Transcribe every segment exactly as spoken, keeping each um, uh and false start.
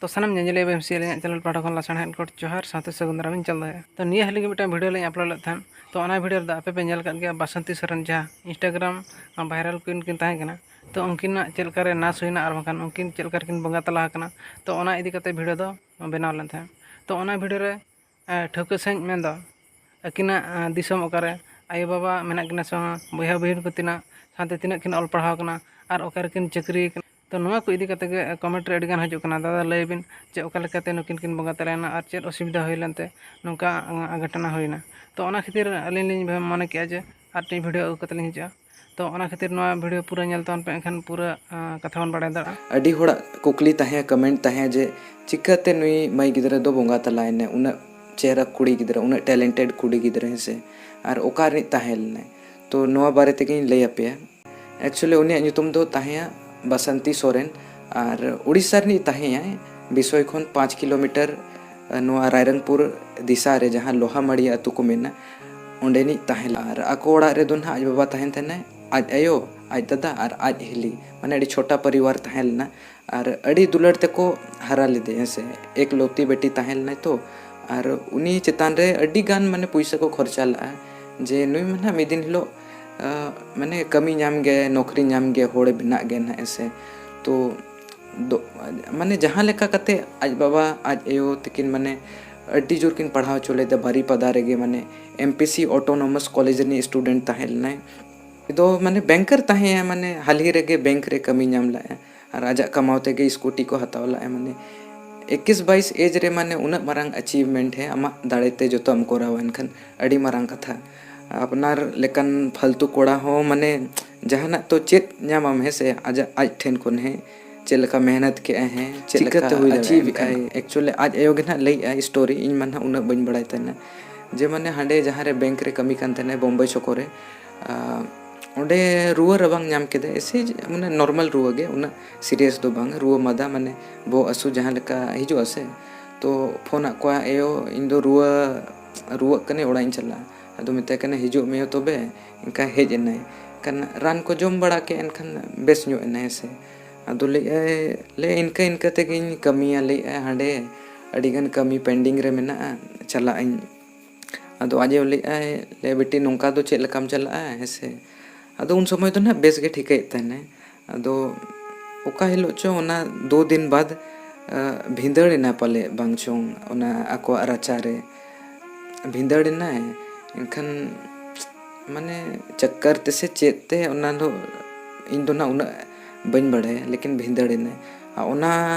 ᱛᱚ ᱥᱟᱱᱟᱢ ᱧᱮᱧᱮᱞᱤᱭᱟᱹ ᱵᱮᱢ ᱥᱤ ᱟᱹᱞᱤᱧᱟᱜ ᱪᱮᱱᱮᱞ ᱯᱟᱦᱴᱟ ᱠᱷᱚᱱ ᱞᱟᱥᱟᱲᱦᱮᱫ ᱜᱚᱰ ᱡᱚᱦᱟᱨ ᱥᱟᱶᱛᱮ ᱥᱟᱹᱜᱩᱱ ᱫᱟᱨᱟᱢ ᱤᱧ ᱪᱟᱞ ᱫᱚᱦᱚᱭᱟ᱾ ᱛᱚ ᱱᱤᱭᱟᱹ ᱦᱟᱹᱞᱤ ᱜᱮ ᱢᱤᱫᱴᱟᱝ ᱵᱷᱤᱰᱤᱭᱳ ᱞᱤᱧ ᱟᱯᱞᱳᱰ ᱞᱮᱫ ᱛᱟᱦᱮᱸᱫ᱾ ᱛᱚ ᱚᱱᱟ ᱵᱷᱤᱰᱤᱭᱳ ᱨᱮᱫᱚ ᱟᱯᱮ ᱯᱮ ᱧᱮᱞ ᱟᱠᱟᱫ ᱜᱮᱭᱟ ᱵᱟᱥᱚᱱᱛᱤ ᱥᱚᱨᱮᱱ ᱡᱟᱦᱟᱸ ᱤᱱᱥᱴᱟᱜᱨᱟᱢ ᱵᱷᱟᱭᱨᱟᱞ ᱠᱩᱭᱤᱱ ᱠᱤᱱ ᱛᱟᱦᱮᱸ ᱠᱟᱱᱟ᱾ ᱛᱚ ᱩᱱᱠᱤᱱᱟᱜ ᱪᱮᱫ ᱞᱮᱠᱟᱨᱮ ᱱᱟᱥ ᱦᱩᱭᱱᱟ ᱟᱨ ᱵᱟᱝᱠᱷᱟᱱ ᱩᱱᱠᱤᱱ ᱪᱮᱫ ᱞᱮᱠᱟ ᱨᱮᱠᱤᱱ ᱵᱚᱸᱜᱟ ᱛᱟᱞᱟ ᱟᱠᱟᱱᱟ, ᱛᱚ ᱚᱱᱟ ᱤᱫᱤ ᱠᱟᱛᱮ ᱵᱷᱤᱰᱤᱭᱳ ᱫᱚ ᱵᱮᱱᱟᱣ ᱞᱮᱱ ᱛᱟᱦᱮᱸᱫ᱾ ᱛᱚ ᱚᱱᱟ ᱵᱷᱤᱰᱤᱭᱳ ᱨᱮ ᱮ, ᱴᱷᱟᱹᱣᱠᱟᱹ ᱥᱟᱺᱦᱤᱡ ᱢᱮᱱᱫᱚ ᱟᱹᱠᱤᱱᱟᱜ ᱮ, ᱫᱤᱥᱚᱢ ᱚᱠᱟᱨᱮ, ᱟᱭᱳᱼᱵᱟᱵᱟ ᱢᱮᱱᱟᱜ ᱠᱤᱱᱟ ᱥᱮ ᱵᱟᱝ, ᱵᱚᱭᱦᱟ ᱵᱚᱭᱦᱤᱱ ᱠᱚ ᱛᱤᱱᱟᱹᱜ, ᱥᱟᱶᱛᱮ ᱛᱤᱱᱟᱹᱜ ᱠᱤᱱ ᱚᱞ ᱯᱟᱲᱦᱟᱣ ᱠᱟᱱᱟ ᱟᱨ ᱚᱠᱟ ᱨᱮᱠᱤᱱ ᱪᱟᱹᱠᱨᱤ ᱠᱟᱱᱟ᱾ ᱛᱚ ᱱᱚᱣᱟ ᱠᱚ ᱤᱫᱤ ᱠᱟᱛᱮ ᱜᱮ ᱠᱚᱢᱮᱱᱴ ᱨᱮ ᱟᱹᱰᱤ ᱜᱟᱱ ᱦᱤᱡᱩᱜ ᱠᱟᱱᱟ, "ᱫᱟᱫᱟ ᱞᱟᱹᱭ ᱵᱤᱱ ᱡᱮ ᱚᱠᱟ ᱞᱮᱠᱟᱛᱮ ᱱᱩᱠᱤᱱ ᱠᱤᱱ ᱵᱚᱸᱜᱟ ᱛᱟᱞᱟᱭᱮᱱᱟ ᱟᱨ ᱪᱮᱫ ᱚᱥᱩᱵᱤᱫᱷᱟ ᱦᱩᱭ ᱞᱮᱱᱛᱮ ᱱᱚᱝᱠᱟ ᱮ, ᱜᱷᱚᱴᱚᱱᱟ ᱦᱩᱭᱱᱟ?" ᱛᱚ ᱚᱱᱟ ᱠᱷᱟᱹᱛᱤᱨ ᱟᱹᱞᱤᱧ ᱞᱤᱧ ᱢᱚᱱᱮ ᱠᱮᱜᱼᱟ ᱡᱮ ᱟᱨ ᱢᱤᱫᱴᱤᱡ ᱵᱷᱤᱰᱤᱭᱳ ᱟᱹᱜᱩ ᱠᱟᱛᱮ ᱞᱤᱧ ᱦᱤᱡᱩᱜᱼᱟ᱾ ᱛᱚ ᱚᱱᱟ ᱠᱷᱟᱹᱛᱤᱨ ᱱᱚᱣᱟ ᱵᱷᱤᱰᱤᱭᱳ ᱯᱩᱨᱟᱹ ᱧᱮᱞ ᱛᱟᱵᱚᱱ ᱯᱮ, ᱮᱱᱠᱷᱟᱱ ᱯᱩᱨᱟᱹ ᱮ, ᱠᱟᱛᱷᱟ ᱵᱚᱱ ᱵᱟᱲᱟᱭ ᱫᱟᱲᱮᱭᱟᱜᱼᱟ᱾ ᱟᱹᱰᱤ ᱦᱚᱲᱟᱜ ᱠᱩᱠᱞᱤ ᱛᱟᱦᱮᱸ, ᱠᱚᱢᱮᱱᱴ ᱛᱟᱦᱮᱸ ᱡᱮ ᱪᱤᱠᱟᱹᱛᱮ ᱱᱩᱭ ᱢᱟᱹᱭ ᱜᱤᱫᱽᱨᱟᱹ ᱫᱚ ᱵᱚᱸᱜᱟ ᱛᱟᱞᱟᱭᱮᱱᱟᱭ, ᱩᱱᱟᱹᱜ ᱪᱮᱦᱨᱟ ᱠᱩᱲᱤ ᱜᱤᱫᱽᱨᱟᱹ, ᱩᱱᱟᱹᱜ ᱴᱮᱞᱮᱱᱴᱮᱰ ᱠᱩᱲᱤ ᱜᱤᱫᱽᱨᱟᱹ, ᱦᱮᱸ ᱥᱮ, ᱟᱨ ᱚᱠᱟ ᱨᱤᱱᱤᱡ ᱛᱟᱦᱮᱸ ᱞᱮᱱᱟᱭ? ᱛᱚ ᱱᱚᱣᱟ ᱵᱟᱨᱮ ᱛᱮᱜᱮᱧ ᱞᱟᱹᱭ ᱟᱯᱮᱭᱟ᱾ ᱮᱠᱪᱩᱭᱮᱞᱤ ᱩᱱᱤᱭᱟᱜ ᱧᱩᱛᱩᱢ ᱫᱚ ᱛᱟᱦᱮᱸᱭᱟ ᱵᱟᱥᱟᱱᱛᱤ ᱥᱚᱨᱮᱱ, ᱟᱨ ᱩᱲᱤᱥᱥᱟ ᱨᱤᱱᱤᱡ ᱛᱟᱦᱮᱸᱭᱟᱭ, ᱵᱤᱥᱚᱭ ᱠᱷᱚᱱ ᱯᱟᱸᱪ ᱠᱤᱞᱳᱢᱤᱴᱟᱨ, ᱱᱚᱣᱟ ᱨᱟᱭᱨᱚᱝᱯᱩᱨ ᱫᱤᱥᱟ ᱨᱮ ᱡᱟᱦᱟᱸ ᱞᱳᱦᱟᱢᱟᱲᱤᱭᱟ ᱟᱹᱛᱩ ᱠᱚ ᱢᱮᱱᱟ, ᱚᱸᱰᱮᱱᱤᱡ ᱛᱟᱦᱮᱸ ᱞᱮᱱᱟ᱾ ᱟᱨ ᱟᱠᱚ ᱚᱲᱟᱜ ᱨᱮᱫᱚ ᱱᱟᱦᱟᱜ ᱟᱡ ᱵᱟᱵᱟ ᱛᱟᱦᱮᱱ ᱛᱟᱦᱮᱱᱟᱭ, ᱟᱡ ᱟᱭᱳ, ᱟᱡ ᱫᱟᱫᱟ ᱟᱨ ᱟᱡ ᱦᱤᱞᱤ, ᱢᱟᱱᱮ ᱟᱹᱰᱤ ᱪᱷᱳᱴᱟ ᱯᱚᱨᱤᱵᱟᱨ ᱛᱟᱦᱮᱸ ᱞᱮᱱᱟ᱾ ᱟᱨ ᱟᱹᱰᱤ ᱫᱩᱞᱟᱹᱲ ᱛᱮᱠᱚ ᱦᱟᱨᱟ ᱞᱮᱫᱮᱭᱟ, ᱦᱮᱸ ᱥᱮ, ᱮᱠᱞᱚᱛᱤ ᱵᱮᱴᱤ ᱛᱟᱦᱮᱸ ᱞᱮᱱᱟᱭ ᱛᱚ᱾ ᱟᱨ ᱩᱱᱤ ᱪᱮᱛᱟᱱ ᱨᱮ ᱟᱹᱰᱤ ᱜᱟᱱ ᱢᱟᱱᱮ ᱯᱩᱭᱥᱟᱹ ᱠᱚ ᱠᱷᱚᱨᱪᱟ ᱞᱮᱫᱼᱟ, ᱡᱮ ᱱᱩᱭ ᱢᱟ ᱱᱟᱦᱟᱜ ᱢᱤᱫ ᱫᱤᱱ ᱦᱤᱞᱳᱜ ᱟᱸ, ᱢᱟᱱᱮ ᱠᱟᱹᱢᱤ ᱧᱟᱢ ᱜᱮ, ᱱᱚᱠᱨᱤ ᱧᱟᱢ ᱜᱮ, ᱦᱚᱲᱮ ᱵᱮᱱᱟᱜ ᱜᱮ ᱱᱟᱦᱟᱜ, ᱦᱮᱸ ᱥᱮ᱾ ᱛᱚ ᱫᱚ, ᱢᱟᱱᱮ ᱡᱟᱦᱟᱸ ᱞᱮᱠᱟ ᱠᱟᱛᱮ ᱟᱡ ᱵᱟᱵᱟ ᱟᱡ ᱟᱭᱳ ᱛᱟᱹᱠᱤᱱ ᱢᱟᱱᱮ ᱟᱹᱰᱤ ᱡᱳᱨ ᱠᱤᱱ ᱯᱟᱲᱦᱟᱣ ᱦᱚᱪᱚ ᱞᱮᱫᱟ ᱵᱟᱨᱤᱯᱟᱫᱟ ᱨᱮᱜᱮ, ᱢᱟᱱᱮ M P C autonomous college ᱨᱤᱱᱤᱡ ᱥᱴᱩᱰᱮᱱᱴ ᱛᱟᱦᱮᱸ ᱞᱮᱱᱟᱭ᱾ ᱫᱚ ᱢᱟᱱᱮ ᱵᱮᱝᱠᱟᱨ ᱛᱟᱦᱮᱸᱭᱟ, ᱢᱟᱱᱮ ᱦᱟᱹᱞᱤ ᱨᱮᱜᱮ ᱵᱮᱝᱠ ᱨᱮ ᱠᱟᱹᱢᱤ ᱧᱟᱢ ᱞᱮᱫᱼᱟ ᱟᱨ ᱟᱡᱟᱜ ᱠᱟᱢᱟᱣ ᱛᱮᱜᱮ ᱥᱠᱩᱴᱤ ᱠᱚ ᱦᱟᱛᱟᱣ ᱞᱮᱫᱼᱟ᱾ ᱢᱟᱱᱮ ᱮᱠᱤᱥ ᱵᱟᱭᱤᱥ ᱮᱡᱽ ᱨᱮ ᱢᱟᱱᱮ ᱩᱱᱟᱹᱜ ᱢᱟᱨᱟᱝ ᱟᱪᱤᱵᱷᱢᱮᱱᱴ ᱦᱮᱸ ᱟᱢᱟᱜ ᱫᱟᱲᱮ ᱛᱮ ᱡᱚᱛᱚᱢ ᱠᱚᱨᱟᱣᱟ, ᱮᱱᱠᱷᱟᱱ ᱟᱹᱰᱤ ᱢᱟᱨᱟᱝ ᱠᱟᱛᱷᱟ᱾ ᱟᱯᱱᱟᱨ ᱞᱮᱠᱟᱱ ᱯᱷᱟᱞᱛᱩ ᱠᱚᱲᱟ ᱦᱚᱸ ᱢᱟᱱᱮ ᱡᱟᱦᱟᱱᱟᱜ ᱛᱚ ᱪᱮᱫ ᱧᱟᱢᱟᱢ ᱦᱮᱸ ᱥᱮ, ᱟᱡᱟᱜ, ᱟᱡ ᱴᱷᱮᱱ ᱠᱷᱚᱱ ᱦᱮᱸ ᱪᱮᱫ ᱞᱮᱠᱟ ᱢᱮᱦᱱᱚᱛ ᱠᱮᱜᱼᱟᱭ, ᱦᱮᱸ ᱪᱮᱫ ᱞᱮᱠᱟ ᱪᱤᱠᱟᱹᱛᱮ ᱦᱩᱭ ᱫᱟᱲᱮᱭᱟᱜᱼᱟ ᱟᱪᱤᱵᱷ ᱮᱱᱠᱷᱟᱱ? ᱮᱠᱟᱭ᱾ ᱮᱠᱪᱩᱭᱮᱞᱤ ᱟᱡ ᱟᱭᱳ ᱜᱮ ᱱᱟᱦᱟᱜ ᱞᱟᱹᱭᱮᱜᱼᱟᱭ ᱥᱴᱳᱨᱤ, ᱤᱧ ᱢᱟ ᱱᱟᱦᱟᱜ ᱩᱱᱟᱹᱜ ᱵᱟᱹᱧ ᱵᱟᱲᱟᱭ ᱛᱟᱦᱮᱱᱟ᱾ ᱡᱮ ᱢᱟᱱᱮ ᱦᱟᱸᱰᱮ ᱡᱟᱦᱟᱸ ᱨᱮ ᱵᱮᱝᱠ ᱨᱮ ᱠᱟᱹᱢᱤ ᱠᱟᱱ ᱛᱟᱦᱮᱱᱟᱭ ᱵᱳᱢᱵᱟᱭ ᱪᱚᱠᱚ ᱨᱮ, ᱟᱸ, ᱚᱸᱰᱮ ᱨᱩᱣᱟᱹ ᱨᱟᱵᱟᱝ ᱧᱟᱢ ᱠᱮᱫᱮ, ᱮᱥᱮ ᱢᱟᱱᱮ ᱱᱚᱨᱢᱟᱞ ᱨᱩᱣᱟᱹ ᱜᱮ, ᱩᱱᱟᱹᱜ ᱥᱤᱨᱤᱭᱟᱥ ᱫᱚ ᱵᱟᱝ, ᱨᱩᱣᱟᱹ ᱢᱟᱫᱟ ᱢᱟᱱᱮ ᱵᱚᱦᱚᱜ ᱦᱟᱹᱥᱩ ᱡᱟᱦᱟᱸ ᱞᱮᱠᱟ ᱦᱤᱡᱩᱜᱼᱟ ᱥᱮ᱾ ᱛᱚ ᱯᱷᱳᱱ ᱟᱫ ᱠᱚᱣᱟ, "ᱮᱭᱳ, ᱤᱧ ᱫᱚ ᱨᱩᱣᱟᱹ, ᱨᱩᱣᱟᱹᱜ ᱠᱟᱹᱱᱟᱹᱧ, ᱚᱲᱟᱜ ᱤᱧ ᱪᱟᱞᱟᱜᱼᱟ᱾" ᱟᱫᱚ ᱢᱮᱛᱟᱭ ᱠᱟᱱᱟ, "ᱦᱤᱡᱩᱜ ᱢᱮ ᱭᱳ ᱛᱚᱵᱮ᱾" ᱮᱱᱠᱷᱟᱱ ᱦᱮᱡ ᱮᱱᱟᱭ, ᱮᱱᱠᱷᱟᱱ ᱨᱟᱱ ᱠᱚ ᱡᱚᱢ ᱵᱟᱲᱟ ᱠᱮᱫ, ᱮᱱᱠᱷᱟᱱ ᱵᱮᱥ ᱧᱚᱜ ᱮᱱᱟᱭ ᱦᱮᱸ ᱥᱮ᱾ ᱟᱫᱚ ᱞᱟᱹᱭᱮᱫᱼᱟᱭ, ᱞᱟᱹᱭ, "ᱤᱱᱠᱟᱹ ᱤᱱᱠᱟᱹ ᱛᱮᱜᱮᱧ ᱠᱟᱹᱢᱤᱭᱟ", ᱞᱟᱹᱭᱮᱫᱼᱟᱭ, "ᱦᱟᱸᱰᱮ ᱟᱹᱰᱤᱜᱟᱱ ᱠᱟᱹᱢᱤ pending ᱨᱮ ᱢᱮᱱᱟᱜᱼᱟ, ᱪᱟᱞᱟᱜ ᱟᱹᱧ᱾" ᱟᱫᱚ ᱟᱡ ᱟᱭᱳ ᱞᱟᱹᱭᱮᱫᱼᱟᱭ, ᱞᱟᱹᱭ, "ᱵᱤᱴᱤ, ᱱᱚᱝᱠᱟ ᱫᱚ ᱪᱮᱫ ᱞᱮᱠᱟᱢ ᱪᱟᱞᱟᱜᱼᱟ, ᱦᱮᱸ ᱥᱮ?" ᱟᱫᱚ ᱩᱱ ᱥᱚᱢᱚᱭ ᱫᱚ ᱱᱟᱦᱟᱜ ᱵᱮᱥ ᱜᱮ ᱴᱷᱤᱠᱟᱹᱭᱮᱫ ᱛᱟᱦᱮᱱᱟᱭ᱾ ᱟᱫᱚ ᱚᱠᱟ ᱦᱤᱞᱳᱜ ᱪᱚ ᱚᱱᱟ ᱫᱩ ᱫᱤᱱ ᱵᱟᱫᱽ, ᱟ, ᱵᱷᱤᱸᱫᱟᱹᱲ ᱮᱱᱟ ᱯᱟᱞᱮ ᱵᱟᱝ ᱪᱚᱝ ᱚᱱᱟ ᱟᱠᱚᱣᱟᱜ ᱨᱟᱪᱟ ᱨᱮ᱾ ᱵᱷᱤᱸᱫᱟᱹᱲ ᱮᱱᱟᱭ, ᱮᱱᱠᱷᱟᱱ ᱢᱟᱱᱮ ᱪᱟᱠᱠᱟᱨ ᱛᱮᱥᱮ ᱪᱮᱫ ᱛᱮ, ᱚᱱᱟ ᱫᱚ ᱤᱧ ᱫᱚ ᱱᱟᱜ ᱩᱱᱟᱹᱜ ᱵᱟᱹᱧ ᱵᱟᱲᱟᱭᱟ, ᱞᱮᱠᱤᱱ ᱵᱷᱤᱸᱫᱟᱹᱲ ᱮᱱᱟᱭ᱾ ᱟᱨ ᱚᱱᱟ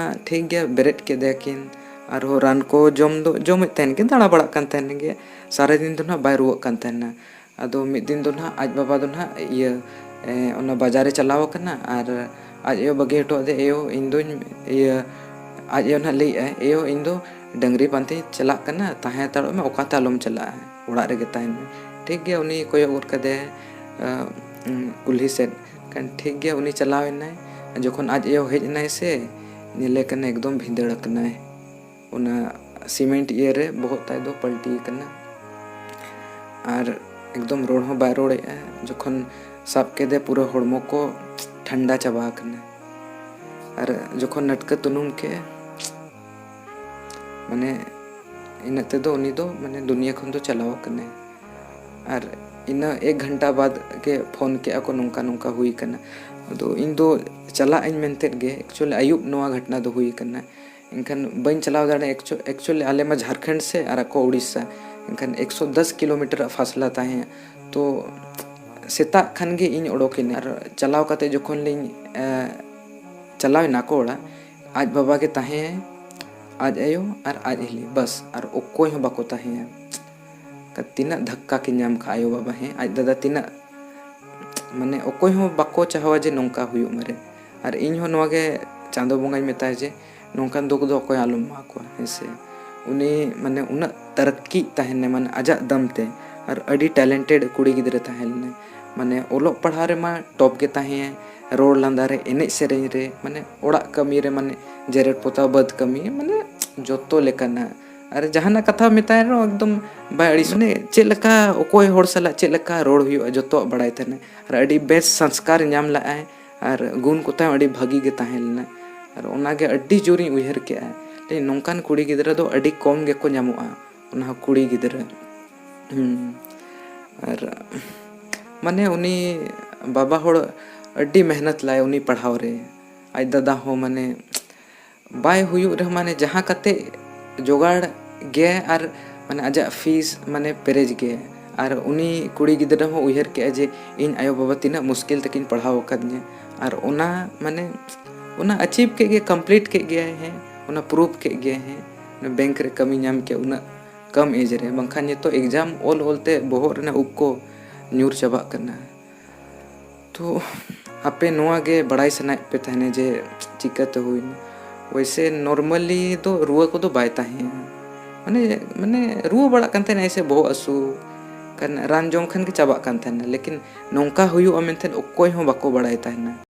ᱴᱷᱤᱠ ᱜᱮᱭᱟ, ᱵᱮᱨᱮᱫ ᱠᱮᱫᱮᱭᱟᱠᱤᱱ, ᱟᱨᱦᱚᱸ ᱨᱟᱱ ᱠᱚ ᱡᱚᱢ ᱫᱚ ᱡᱚᱢᱮᱫ ᱛᱟᱦᱮᱱ ᱜᱮ, ᱫᱟᱬᱟ ᱵᱟᱲᱟᱜ ᱠᱟᱱ ᱛᱟᱦᱮᱱ ᱜᱮ, ᱥᱟᱨᱟᱫᱤᱱ ᱫᱚ ᱱᱟᱜ ᱵᱟᱭ ᱨᱩᱣᱟᱹᱜ ᱠᱟᱱ ᱛᱟᱦᱮᱱᱟ᱾ ᱟᱫᱚ ᱢᱤᱫ ᱫᱤᱱ ᱫᱚ ᱱᱟᱦᱟᱜ ᱟᱡ ᱵᱟᱵᱟ ᱫᱚ ᱱᱟᱦᱟᱜ ᱤᱭᱟᱹ, ᱮ, ᱚᱱᱟ ᱵᱟᱡᱟᱨ ᱮ ᱪᱟᱞᱟᱣ ᱟᱠᱟᱱᱟ ᱟᱨ ᱟᱡ ᱟᱭᱳ ᱵᱟᱹᱜᱤ ᱦᱚᱴᱚ ᱟᱫᱮ, "ᱟᱭᱳ, ᱤᱧ ᱫᱚᱧ ᱤᱭᱟᱹ", ᱟᱡ ᱟᱭᱳ ᱱᱟᱦᱟᱜ ᱞᱟᱹᱭᱮᱫᱼᱟᱭ, "ᱟᱭᱳ, ᱤᱧ ᱫᱚ ᱰᱟᱹᱝᱨᱤ ᱯᱟᱱᱛᱮᱧ ᱪᱟᱞᱟᱜ ᱠᱟᱱᱟ, ᱛᱟᱦᱮᱸ ᱦᱟᱛᱟᱲᱚᱜ ᱢᱮ, ᱚᱠᱟᱛᱮ ᱟᱞᱚᱢ ᱪᱟᱞᱟᱜᱼᱟ, ᱚᱲᱟᱜ ᱨᱮᱜᱮ ᱛᱟᱦᱮᱱ ᱢᱮ᱾" ᱴᱷᱤᱠ ᱜᱮᱭᱟ, ᱩᱱᱤ ᱠᱚᱭᱚᱜ ᱜᱚᱫ ᱠᱟᱫᱮᱭᱟᱭ, ᱟ, ᱩᱸ, ᱠᱩᱞᱦᱤ ᱥᱮᱫ᱾ ᱠᱷᱟᱱ ᱴᱷᱤᱠ ᱜᱮᱭᱟ, ᱩᱱᱤ ᱪᱟᱞᱟᱣ ᱮᱱᱟᱭ᱾ ᱡᱚᱠᱷᱚᱱ ᱟᱡ ᱟᱭᱳ ᱦᱮᱡ ᱮᱱᱟᱭ ᱥᱮ, ᱧᱮᱞᱮ ᱠᱟᱱᱟ ᱮᱠᱫᱚᱢ ᱵᱷᱤᱸᱫᱟᱹᱲ ᱟᱠᱟᱱᱟᱭ᱾ ᱚᱱᱟ ᱥᱤᱢᱮᱱᱴ ᱤᱭᱟᱹ ᱨᱮ ᱵᱚᱦᱚᱜ ᱛᱟᱭ ᱫᱚ ᱯᱟᱞᱴᱤ ᱟᱠᱟᱱᱟ ᱟᱨ ᱮᱠᱫᱚᱢ ᱨᱚᱲ ᱦᱚᱸ ᱵᱟᱭ ᱨᱚᱲᱮᱫᱼᱟ᱾ ᱡᱚᱠᱷᱚᱱ ᱥᱟᱵ ᱠᱮᱫᱮ, ᱯᱩᱨᱟᱹ ᱦᱚᱲᱢᱚ ᱠᱚ ᱴᱷᱟᱱᱰᱟ ᱪᱟᱵᱟ ᱟᱠᱟᱱᱟ᱾ ᱟᱨ ᱡᱚᱠᱷᱚᱱ ᱱᱟᱹᱴᱠᱟᱹ ᱛᱩᱱᱩᱢ ᱠᱮᱫᱼᱟ, ᱢᱟᱱᱮ ᱤᱱᱟᱹᱜ ᱛᱮᱫᱚ ᱩᱱᱤ ᱫᱚ ᱢᱟᱱᱮ ᱫᱩᱱᱤᱭᱟᱹ ᱠᱷᱚᱱ ᱫᱚ ᱪᱟᱞᱟᱣ ᱟᱠᱟᱱᱟᱭ᱾ ᱟᱨ ᱤᱱᱟᱹ ᱮᱠ ᱜᱷᱚᱱᱴᱟ ᱵᱟᱫᱽ ᱜᱮ ᱯᱷᱳᱱ ᱠᱮᱫᱼᱟ ᱠᱚ, "ᱱᱚᱝᱠᱟ ᱱᱚᱝᱠᱟ ᱦᱩᱭ ᱟᱠᱟᱱᱟ᱾" ᱟᱫᱚ ᱤᱧ ᱫᱚ ᱪᱟᱞᱟᱜ ᱟᱹᱧ ᱢᱮᱱᱛᱮᱫ ᱜᱮ, actually ᱟᱹᱭᱩᱵ ᱱᱚᱣᱟ ᱜᱷᱚᱴᱱᱟ ᱫᱚ ᱦᱩᱭ ᱟᱠᱟᱱᱟ᱾ ᱮᱱᱠᱷᱟᱱ ᱵᱟᱹᱧ ᱪᱟᱞᱟᱣ ᱫᱟᱲᱮᱭᱟᱜᱼᱟ᱾ Actu-, actually ᱟᱞᱮ ᱢᱟ ᱡᱷᱟᱲᱠᱷᱚᱸᱰ ᱥᱮ ᱟᱨ ᱟᱠᱚ ᱩᱲᱤᱥᱥᱟ, ᱮᱱᱠᱷᱟᱱ ᱮᱠᱥᱚ ᱫᱚᱥ ᱠᱤᱞᱳᱢᱤᱴᱟᱨ ᱨᱮᱭᱟᱜ ᱯᱷᱟᱥᱞᱟ ᱛᱟᱦᱮᱸ᱾ ᱛᱚ ᱥᱮᱛᱟᱜ ᱠᱷᱟᱱ ᱜᱮ ᱤᱧ ᱚᱰᱚᱠᱮᱱᱟᱹᱧ᱾ ᱟᱨ ᱪᱟᱞᱟᱣ ᱠᱟᱛᱮ ᱡᱚᱠᱷᱚᱱ ᱞᱤᱧ, ᱮ, ᱪᱟᱞᱟᱣ ᱮᱱᱟ ᱟᱠᱚ ᱚᱲᱟᱜ, ᱟᱡ ᱵᱟᱵᱟ ᱜᱮ ᱛᱟᱦᱮᱸᱭᱟᱭ, ᱟᱡ ᱟᱭᱳ ᱟᱨ ᱟᱡ ᱦᱤᱞᱤ, ᱵᱟᱥ, ᱟᱨ ᱚᱠᱚᱭ ᱦᱚᱸ ᱵᱟᱠᱚ ᱛᱟᱦᱮᱸᱭᱟ᱾ ᱛᱤᱱᱟᱹᱜ ᱫᱷᱟᱠᱠᱟ ᱠᱤᱱ ᱧᱟᱢ ᱠᱷᱟᱡ ᱟᱭᱳ ᱵᱟᱵᱟ, ᱦᱮᱸ, ᱟᱡ ᱫᱟᱫᱟ ᱛᱤᱱᱟᱹᱜ, ᱢᱟᱱᱮ ᱚᱠᱚᱭ ᱦᱚᱸ ᱵᱟᱠᱚ ᱪᱟᱦᱟᱣᱟ ᱡᱮ ᱱᱚᱝᱠᱟ ᱦᱩᱭᱩᱜ ᱢᱟᱨᱮ᱾ ᱟᱨ ᱤᱧ ᱦᱚᱸ ᱱᱚᱣᱟ ᱜᱮ ᱪᱟᱸᱫᱚ ᱵᱚᱸᱜᱟᱧ ᱢᱮᱛᱟᱭᱟ ᱡᱮ ᱱᱚᱝᱠᱟᱱ ᱫᱩᱠ ᱫᱚ ᱚᱠᱚᱭ ᱟᱞᱚᱢ ᱮᱢᱟ ᱠᱚᱣᱟ, ᱦᱮᱸ ᱥᱮ᱾ ᱩᱱᱤ ᱢᱟᱱᱮ ᱩᱱᱟᱹᱜ ᱛᱟᱨᱟᱠᱠᱤ ᱛᱟᱦᱮᱱᱟᱭ, ᱢᱟᱱᱮ ᱟᱡᱟᱜ ᱫᱟᱢ ᱛᱮ, ᱟᱨ ᱟᱹᱰᱤ talented ᱠᱩᱲᱤ ᱜᱤᱫᱽᱨᱟᱹ ᱛᱟᱦᱮᱸ ᱞᱮᱱᱟᱭ᱾ ᱢᱟᱱᱮ ᱚᱞᱚᱜ ᱯᱟᱲᱦᱟᱣ ᱨᱮᱢᱟ top ᱜᱮ ᱛᱟᱦᱮᱸᱭᱟᱭ, ᱨᱚᱲ ᱞᱟᱸᱫᱟ ᱨᱮ, ᱮᱱᱮᱡ ᱥᱮᱨᱮᱧ ᱨᱮ, ᱢᱟᱱᱮ ᱚᱲᱟᱜ ᱠᱟᱹᱢᱤ ᱨᱮ, ᱢᱟᱱᱮ ᱡᱮᱨᱮᱲ ᱯᱚᱛᱟᱣ, ᱵᱟᱹᱫᱽ ᱠᱟᱹᱢᱤ, ᱢᱟᱱᱮ ᱡᱚᱛᱚ ᱞᱮᱠᱟᱱᱟᱜ᱾ ᱟᱨ ᱡᱟᱦᱟᱱᱟᱜ ᱠᱟᱛᱷᱟ ᱢᱮᱛᱟᱭ ᱨᱮᱦᱚᱸ ᱮᱠᱫᱚᱢ ᱵᱟᱭ ᱟᱹᱲᱤᱥ, ᱢᱟᱱᱮ ᱪᱮᱫ ᱞᱮᱠᱟ ᱚᱠᱚᱭ ᱦᱚᱲ ᱥᱟᱞᱟᱜ ᱪᱮᱫ ᱞᱮᱠᱟ ᱨᱚᱲ ᱦᱩᱭᱩᱜᱼᱟ, ᱡᱚᱛᱚᱣᱟᱜ ᱵᱟᱲᱟᱭ ᱛᱟᱦᱮᱱᱟᱭ᱾ ᱟᱨ ᱟᱹᱰᱤ ᱵᱮᱥ ᱥᱚᱝᱥᱠᱟᱨ ᱧᱟᱢ ᱞᱟᱜᱼᱟᱭ᱾ ᱟᱨ ᱜᱩᱱ ᱠᱚᱛᱟᱭ ᱦᱚᱸ ᱟᱹᱰᱤ ᱵᱷᱟᱹᱜᱤ ᱜᱮ ᱛᱟᱦᱮᱸ ᱞᱮᱱᱟ᱾ ᱟᱨ ᱚᱱᱟᱜᱮ ᱟᱹᱰᱤ ᱡᱳᱨᱤᱧ ᱩᱭᱦᱟᱹᱨ ᱠᱮᱜᱼᱟ᱾ ᱞᱟᱹᱭ, ᱱᱚᱝᱠᱟᱱ ᱠᱩᱲᱤ ᱜᱤᱫᱽᱨᱟᱹ ᱫᱚ ᱟᱹᱰᱤ ᱠᱚᱢ ᱜᱮᱠᱚ ᱧᱟᱢᱚᱜᱼᱟ, ᱚᱱᱟ ᱦᱚᱸ ᱠᱩᱲᱤ ᱜᱤᱫᱽᱨᱟᱹ᱾ ᱦᱩᱸ᱾ ᱟᱨ ᱢᱟᱱᱮ ᱩᱱᱤ ᱵᱟᱵᱟ ᱦᱚᱲ ᱟᱹᱰᱤ ᱢᱮᱦᱱᱚᱛ ᱞᱟᱭ ᱩᱱᱤ ᱯᱟᱲᱦᱟᱣ ᱨᱮ᱾ ᱟᱡ ᱫᱟᱫᱟ ᱦᱚᱸ ᱢᱟᱱᱮ ᱵᱟᱭ ᱦᱩᱭᱩᱜ ᱨᱮᱦᱚᱸ ᱢᱟᱱᱮ ᱡᱟᱦᱟᱸ ᱠᱟᱛᱮ ᱡᱚᱜᱟᱲ ᱜᱮ ᱟᱨ ᱢᱟᱱᱮ ᱟᱡᱟᱜ fees ᱢᱟᱱᱮ ᱯᱮᱨᱮᱡ ᱜᱮ᱾ ᱟᱨ ᱩᱱᱤ ᱠᱩᱲᱤ ᱜᱤᱫᱽᱨᱟᱹ ᱦᱚᱸ ᱩᱭᱦᱟᱹᱨ ᱠᱮᱜᱼᱟ ᱡᱮ ᱤᱧ ᱟᱭᱳ ᱵᱟᱵᱟ ᱛᱤᱱᱟᱹᱜ ᱢᱩᱥᱠᱤᱞ ᱛᱮᱠᱤᱱ ᱯᱟᱲᱦᱟᱣ ᱟᱠᱟᱫᱤᱧᱟ᱾ ᱟᱨ ᱚᱱᱟ ᱢᱟᱱᱮ ᱚᱱᱟ achieve ᱠᱮᱫ ᱜᱮ, complete ᱠᱮᱫ ᱜᱮᱭᱟᱭ, ᱦᱮᱸ, ᱚᱱᱟ prove ᱠᱮᱫ ᱜᱮᱭᱟᱭ, ᱦᱮᱸ, ᱚᱱᱟ bank ᱨᱮ ᱠᱟᱹᱢᱤ ᱧᱟᱢ ᱠᱮᱫ ᱩᱱᱟᱹᱜ ᱠᱚᱢ age ᱨᱮ, ᱵᱟᱝᱠᱷᱟᱱ ᱱᱤᱛᱚᱜ exam ᱚᱞ ᱚᱞ ᱛᱮ ᱵᱚᱦᱚᱜ ᱨᱮᱱᱟᱜ ᱩᱵ ᱠᱚ ᱧᱩᱨ ᱪᱟᱵᱟᱜ ᱠᱟᱱᱟ᱾ ᱛᱚ ᱟᱯᱮ ᱱᱚᱣᱟ ᱜᱮ ᱵᱟᱲᱟᱭ ᱥᱟᱱᱟᱭᱮᱫ ᱯᱮ ᱛᱟᱦᱮᱱᱟ ᱡᱮ ᱪᱤᱠᱟᱹᱛᱮ ᱦᱩᱭᱱᱟ? ᱣᱮᱥᱮ normally ᱫᱚ ᱨᱩᱣᱟᱹ ᱠᱚᱫᱚ ᱵᱟᱭ ᱛᱟᱦᱮᱸᱭᱟ, ᱢᱟᱱᱮ ᱢᱟᱱᱮ ᱨᱩᱣᱟᱹ ᱵᱟᱲᱟᱜ ᱠᱟᱱ ᱛᱟᱦᱮᱱᱟ, ᱮᱭᱥᱮ ᱵᱚᱦᱚᱜ ᱦᱟᱹᱥᱩ ᱠᱟᱱ, ᱨᱟᱱ ᱡᱚᱢ ᱠᱷᱟᱱ ᱜᱮ ᱪᱟᱵᱟᱜ ᱠᱟᱱ ᱛᱟᱦᱮᱱᱟ, ᱞᱮᱠᱤᱱ ᱱᱚᱝᱠᱟ ᱦᱩᱭᱩᱜᱼᱟ ᱢᱮᱱᱛᱮ ᱚᱠᱚᱭ ᱦᱚᱸ ᱵᱟᱠᱚ ᱵᱟᱲᱟᱭ ᱛᱟᱦᱮᱱᱟ᱾